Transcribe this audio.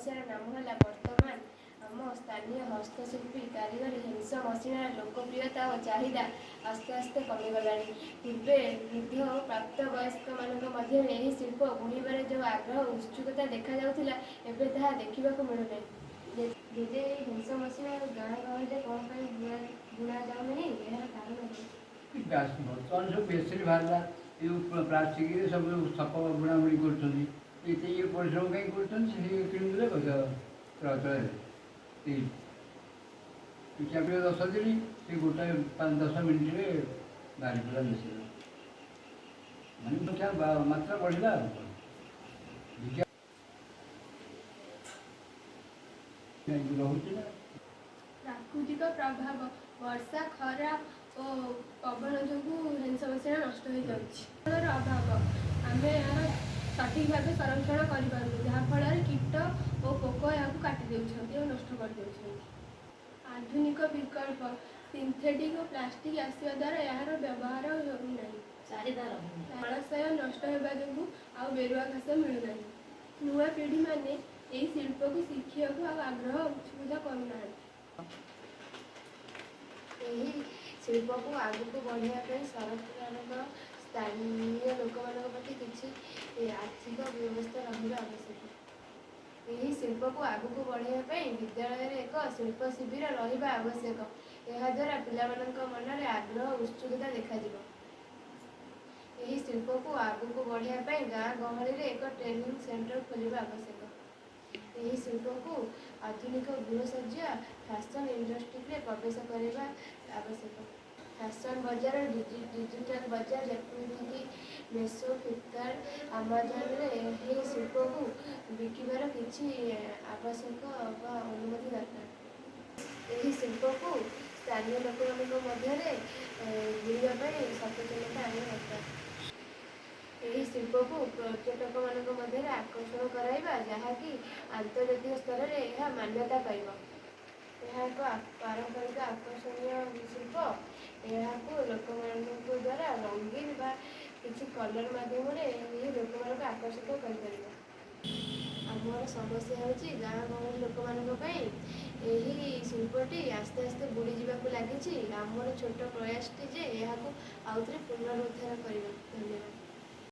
ସମସ୍ୟାର ନାମ ହେଲା ବର୍ତ୍ତମାନ ଆମ ସ୍ଥାନୀୟ ହସ୍ତଶିଳ୍ପୀ କାରିଗରୀ ହେଂସ ମସିଣାର ଲୋକପ୍ରିୟତା ଓ ଚାହିଦା ଆସ୍ତେ ଆସ୍ତେ କମିଗଲାଣି। ପୂର୍ବେ ବୃଦ୍ଧ ଓ ପ୍ରାପ୍ତବୟସ୍କମାନଙ୍କ ମଧ୍ୟରେ ଏହି ଶିଳ୍ପ ବୁଣିବାରେ ଯେଉଁ ଆଗ୍ରହ ଉତ୍ସୁକତା ଦେଖାଯାଉଥିଲା, ଏବେ ତାହା ଦେଖିବାକୁ ମିଳୁନାହିଁ। ଜେଜେ, ଏହି ହେଂସ ମସିଣା ଆଉ ଗାଁ ଗହଳିରେ କ'ଣ ପାଇଁ ବୁଣା ଯାଉନାହିଁ? ଏହାର କାରଣ କ'ଣ? ବର୍ତ୍ତମାନ ସବୁ ମେସିନ୍ ବାହାରିଲା, ଏ ଯେଉଁ ପ୍ଲାଷ୍ଟିକରେ ସବୁ ସପ ବୁଣାବୁଣି କରୁଛନ୍ତି। ଏତେ ଇଏ ପରିଶ୍ରମ କାହିଁ କରୁଛନ୍ତି? ସେ କିଣିଦେଲେ ପଇସା ଚଳାଚଳ ହେଲେ। ଏଇ ଚାପିବ 10 ଦିନ, ସେ ଗୋଟାଏ 5-10 ମିନିଟରେ ବାହାରି ପଡ଼ିଲା ମେସିନ୍। ମାନେ ସଂଖ୍ୟା ମାତ୍ରା ବଢ଼ିଲା ଆଉ କ'ଣ ବିଜ୍ଞାନ ରହୁଛି ନା। ପ୍ରାକୃତିକ ପ୍ରଭାବ ବର୍ଷା, ଖରା ଓ ପବନ ଯୋଗୁଁ ହେଂସ ମସିଣା ନଷ୍ଟ ହୋଇଯାଉଛି। ଜଳର ଅଭାବ, ଆମେ ଏହାର ସଠିକ୍ ଭାବେ ସଂରକ୍ଷଣ କରିପାରୁନୁ, ଯାହାଫଳରେ କୀଟ ଓ ପୋକ ଏହାକୁ କାଟି ଦେଉଛନ୍ତି ଓ ନଷ୍ଟ କରିଦେଉଛନ୍ତି। ଆଧୁନିକ ବିକଳ୍ପ ସିନ୍ଥେଟିକ୍ ଓ ପ୍ଲାଷ୍ଟିକ୍ ଆସିବା ଦ୍ୱାରା ଏହାର ବ୍ୟବହାର ହେଉନାହିଁ। ଚାହିଦା ରହୁନି। ଜଳାଶୟ ନଷ୍ଟ ହେବା ଯୋଗୁଁ ଆଉ ବେରୁଆ ଘାସ ମିଳୁନାହିଁ। ନୂଆ ପିଢ଼ିମାନେ ଏହି ଶିଳ୍ପକୁ ଶିଖିବାକୁ ଆଉ ଆଗ୍ରହ ଉତ୍ସୁକତା କରୁନାହାନ୍ତି। ଏହି ଶିଳ୍ପକୁ ଆଗକୁ ବଢ଼ାଇବା ପାଇଁ ସରକାରଙ୍କର ସ୍ଥାନୀୟ ଲୋକମାନଙ୍କ ପ୍ରତି କିଛି ଆର୍ଥିକ ବ୍ୟବସ୍ଥା ରହିବା ଆବଶ୍ୟକ। ଏହି ଶିଳ୍ପକୁ ଆଗକୁ ବଢ଼ାଇବା ପାଇଁ ବିଦ୍ୟାଳୟରେ ଏକ ଶିଳ୍ପ ଶିବିର ରହିବା ଆବଶ୍ୟକ। ଏହାଦ୍ୱାରା ପିଲାମାନଙ୍କ ମନରେ ଆଗ୍ରହ ଉତ୍ସୁକତା ଦେଖାଯିବ। ଏହି ଶିଳ୍ପକୁ ଆଗକୁ ବଢ଼ାଇବା ପାଇଁ ଗାଁ ଗହଳିରେ ଏକ ଟ୍ରେନିଂ ସେଣ୍ଟର ଖୋଲିବା ଆବଶ୍ୟକ। ଏହି ଶିଳ୍ପକୁ ଆଧୁନିକ ଗୃହସଜ୍ଜା ଫ୍ୟାସନ୍ ଇଣ୍ଡଷ୍ଟ୍ରିରେ ପ୍ରବେଶ କରିବା ଆବଶ୍ୟକ। ଫ୍ୟାସନ୍ ବଜାର, ଡିଜିଟାଲ ବଜାର ଯେପରିକି ମେସୋ, ଫ୍ଲିପକାର୍ଟ, ଆମାଜନରେ ଏହି ଶିଳ୍ପକୁ ବିକିବାର କିଛି ଆବଶ୍ୟକ ବା ଅନୁମତି ଦରକାର। ଏହି ଶିଳ୍ପକୁ ସ୍ଥାନୀୟ ଲୋକମାନଙ୍କ ମଧ୍ୟରେ ବୁଣିବା ପାଇଁ ସଚେତନତା ଆଣିବା ଦରକାର। ଏହି ଶିଳ୍ପକୁ ପର୍ଯ୍ୟଟକମାନଙ୍କ ମଧ୍ୟରେ ଆକର୍ଷଣ କରାଇବା, ଯାହାକି ଆନ୍ତର୍ଜାତିକ ସ୍ତରରେ ଏହା ମାନ୍ୟତା ପାଇବ। ଏହା ଏକ ପାରମ୍ପରିକ ଆକର୍ଷଣୀୟ ଶିଳ୍ପ। ଏହାକୁ ଲୋକମାନଙ୍କ ଦ୍ୱାରା ରଙ୍ଗୀନ ବା କିଛି କଲର୍ ମାଧ୍ୟମରେ ଏହି ଲୋକମାନଙ୍କୁ ଆକର୍ଷିତ କରିପାରିବ। ଆମର ସମସ୍ୟା ହେଉଛି ଗାଁ ଗହଳି ଲୋକମାନଙ୍କ ପାଇଁ ଏହି ଶିଳ୍ପଟି ଆସ୍ତେ ଆସ୍ତେ ବୁଡ଼ିଯିବାକୁ ଲାଗିଛି। ଆମର ଛୋଟ ପ୍ରୟାସଟି ଯେ ଏହାକୁ ଆଉଥରେ ପୁନରୁଦ୍ଧାର କରିବା। ଧନ୍ୟବାଦ।